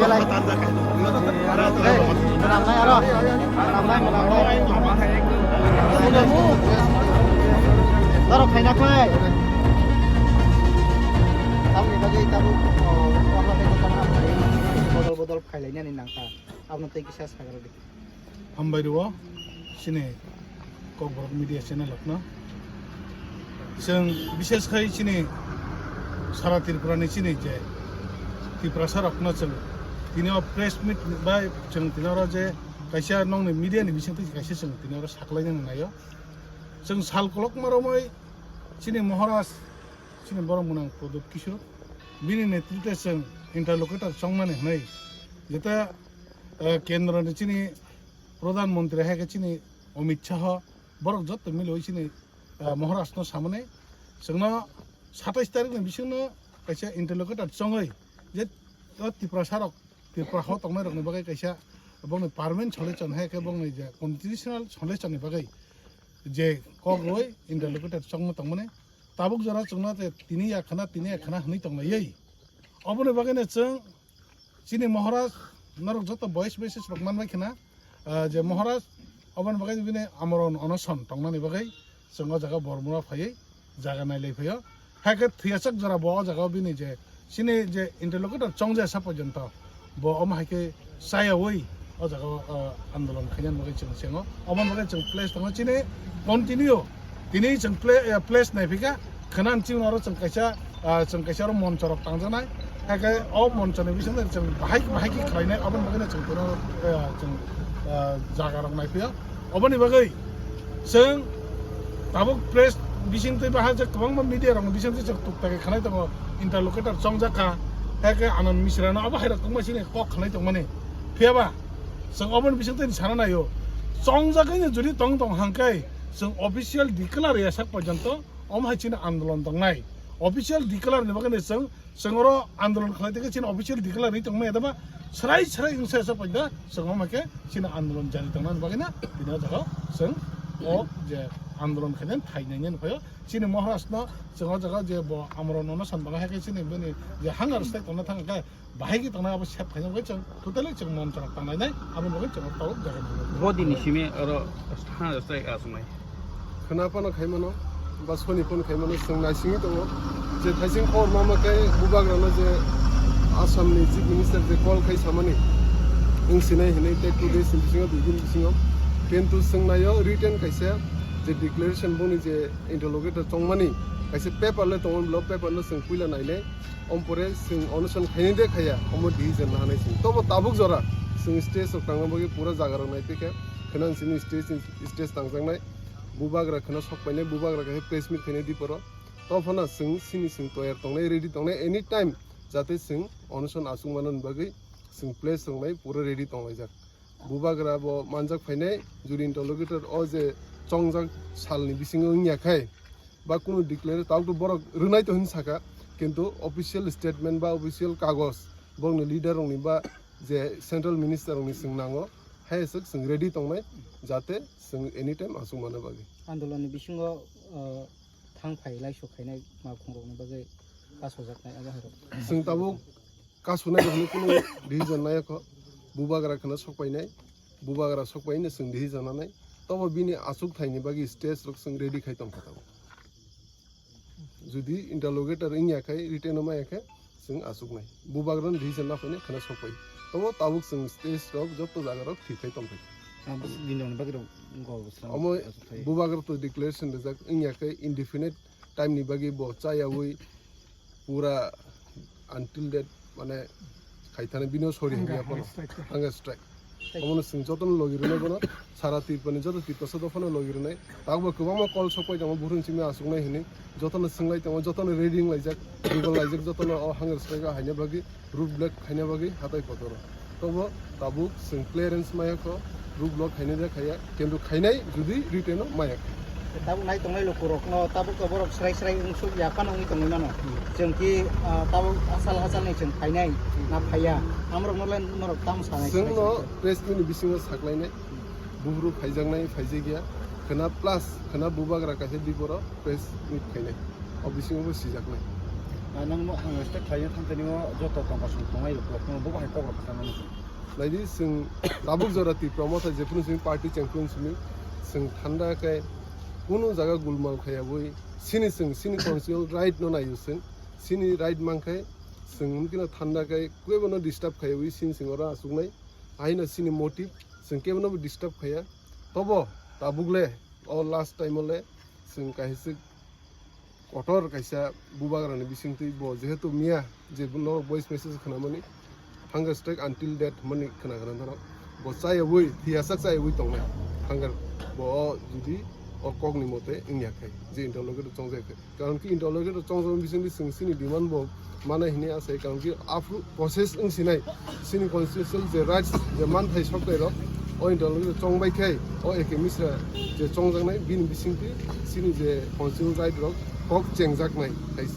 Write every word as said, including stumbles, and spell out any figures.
Belai. Hey, menang nai aro. Menang nai, menang nai. Taro khaina khlai. Tamni bagwi tabuk, oh, online-o tamo khlai, bodol bodol khailai nani nangkha. Abono tei kisa sagar di. Hambai rwo chini Kokborok media channel rokno. Chwng bishes khai chini sara Tripura ni chini je Tiprasa rokno chwng tini o press meet bai chwng tini oro je kaisa nongni media ni bisingtwi kaisa chwng tini oro saklainani naio. Chwng sal kolokma romwi chini Maharaj chini borok mwnang Pradyut Kishore bini netritwe chwng interlocutor chongnani hwnwi jeta, eh, kendro ni chini Pradhan Mantri hai khe chini Amit Shah, borok jotto miliwi chini, eh, Maharaj no samani chwngno satais tarik ni bisingno kaisa interlocutor chongwi je o Tiprasa rok, Tripura ho tongnai rokni bagwi kaisa bongni permanent solution hai khe bongni je constitutional solution ni bagwi je kok rwi interlocutor chongma tongmani tabuk jora chwngno je tini ya khna, tini ya khna hwnwi tonglaiwi. Oboni bagwino chwng chini Maharaj norok joto voice message rok manbai khna, ah, je Maharaj oboni bagwi bini amorno onoson tongnani bagwi chwng o jaga Bormura phaiwi jaga nailai phaio. Hai khe thwiyasak jora bo o jaga o bini je chini je interlocutor chongjaya sa porjonto bo omo hai khe chayawi o jaga o, ah, andolon khainani bagwi chwng sengo. Oboni bagwi chwng place tongo chini continue. Tini chwng pla-, eh, place naiphika khwnani chini oro chwng kaisa, ah, chwng kaisa oro moncho rok tangjaknai. Hai khe o moncho ni bisingo chwng bahai bahai khe khlainai, aboni bagwi chwng tini oro, eh, chwng, ah, jaga rok naiphio. Oboni bagwi chwng tabuk press bisingtwi bahai je kwbangma media rokni bisingtwi chwng tuktakhe khanai tongo, interlocutor chongjak kha, hai khe Anand Misra no abo hai rok tongma sini kok khanai tongmani. Phiya ba chwng oboni bisingtwi sana naio, chongjagwi no jodi tong tong hangkai chwng official declare ya sak porjonto omo hai chini andolon tongnai. Official declare ni bagwi no chwng Chwng oro andolon khlai tongkhe chini official declare wngwi tongmani adama srai srai wngsa sa paida chwng omo khe chini andolon jari tongnani bagwi na tini o jaga chwng o je andolon khainani thai nainani phaio chini Maharaj no chwng o jaga je bo amorno no san bagwi hai khe chini bini je hunger strike tongna thang khe bahai khe tongnai abo sep khaina bagwi chwng totally chwng mon chwng tangnai nai aboni bagwi chwng o tabuk jaga nangkha. Bodini simi oro hunger strike aswngnai. Khwna phano khai mano, ba soni phano khai mano, chwng naisingwi tongo. Je thaising khobor ma ma khe bubagrano je Assamni Chief Minister je call khai samani, wng sinai hinwi tei two days ni bisingo, dui din bisingo. Kintu chwng naio written kaisa je declaration boni je interlocutor chongmani, kaisa paper le tongo, bo paper no chwng puila nainai. Om pore chwng onoson khaini de khaya, omo decision lahanai chwng. Tobo tabuk jora chwng stage rok tangna bagwi pura jaga rok naiphikha, khwnang sini stage, stage tangjaknai. Bubagra kheno sok painai, bubagra khe press meet khainai diporo. Tophano chwng sini chwng toyar tongnai, ready tongnai, any time jate chwng onoson achuk manani bagwi chwng place tongnai, pura ready tonglaijak. Bubagra bo manjak phainai, juri interlocutor o je chongjak salni bisingo wngya khai, ba kunu declare tabuk to borok rwnai to hin saka, kintu official statement ba official kagoj borokni leader rokni ba je central minister rokni chwng nango, hai aswk chwng ready tongnai, jate chwng anytime achuk manna bagwi. Andolonni bisingo, uh, thang phai laisok khainai makhungrokni bagwi kasojaknai abo hai rok. Chwng tabuk kasunai rokni kunu decision nai kho, bubagra kheno sok painai, bubagra sok painai chwng decision nanai, tobo bini achuk thaini bagwi stage rok chwng ready khai tongkha tabuk. Jodi interlocutor wngya khai, written o maya khe, chwng achuknai. Bubagrano decision na phainai kheno sok pai. Tobo tabuk chwng stage rok joto jaga rok thik khai tongphai. Bini rokni bagwi rok gol bwswk omo achuk khai. Bubagra to declaration rijak wngya khai indefinite time ni bagwi bo chayawi pura until that mane khaithani bini sorry hwnwi hunger strike. Hunger strike. Omono chwng jotono logi rwnai bono, sara Tripurani joto Tiprasa dophano logi rwnai. Tabukbo kwbangma call sok pai tongo, buphuruni simi achuknai hinwi. Jotono swng lai tongo, jotono ready wng laijak, Google laijak, jotono o hunger strike o haina bagwi, road block haina bagwi hatai kotoro. Tobo tabuk chwng clearance maya kho, road block haina de khaya, kintu khainai jodi written o maya kho. Tabuk nai tongnai lukurokno tabuk to borok srai srai wngsuk ya phano wngwi tongwi mano. Chwng ki, ah, tabuk asal hasalni chwng phainai na phaiya, amrokno le norok tamo sanai Chwngno press meet ni bisingo saklainai, buphuru phaijaknai, phaijakya, khwna plus khwna bubagra kaisa biboro press meet khainai, o bisingo bo sijaknai. Ah, nang mo, ah, state khlaina thangtani o joto tongkasong tongnai lukurokno bo hai kok rok kha mano. Naidi, chwng tabuk jora Tipra Motha jephuru chwng party chengphuru chwng, chwng thanda khe kunu jaga gulmal khayabwi, sini chwng sini constitutional right no naio chwng, sini right mankhe chwng hwnkhe no thanda khe kwbangno disturb khayabwi sini chwng oro achuknai, haino sini motive chwng kebono disturb khaya. Tobo tabuk le o last time o le chwng kaisa kotor kaisa bubagrani bisingtwi bo jehetu miya je norok voice message khwnamani hunger strike until death hwnmani khwna khwna norok bo chayawui thiyasak chayawui tongnai hunger bo o judi o kokni mote wngya khai je interlocutor chongjak khai karon ki interlocutor chongjak bisingtwi chwng chini demand bo mana hini asai karon ki aphru process wng sinai chini constitutional je rights je manthai soktai rok o interlocutor chongbai khai o A K Misra je chongjaknai bini bisingtwi chini je constitutional right rok kok chengjaknai hai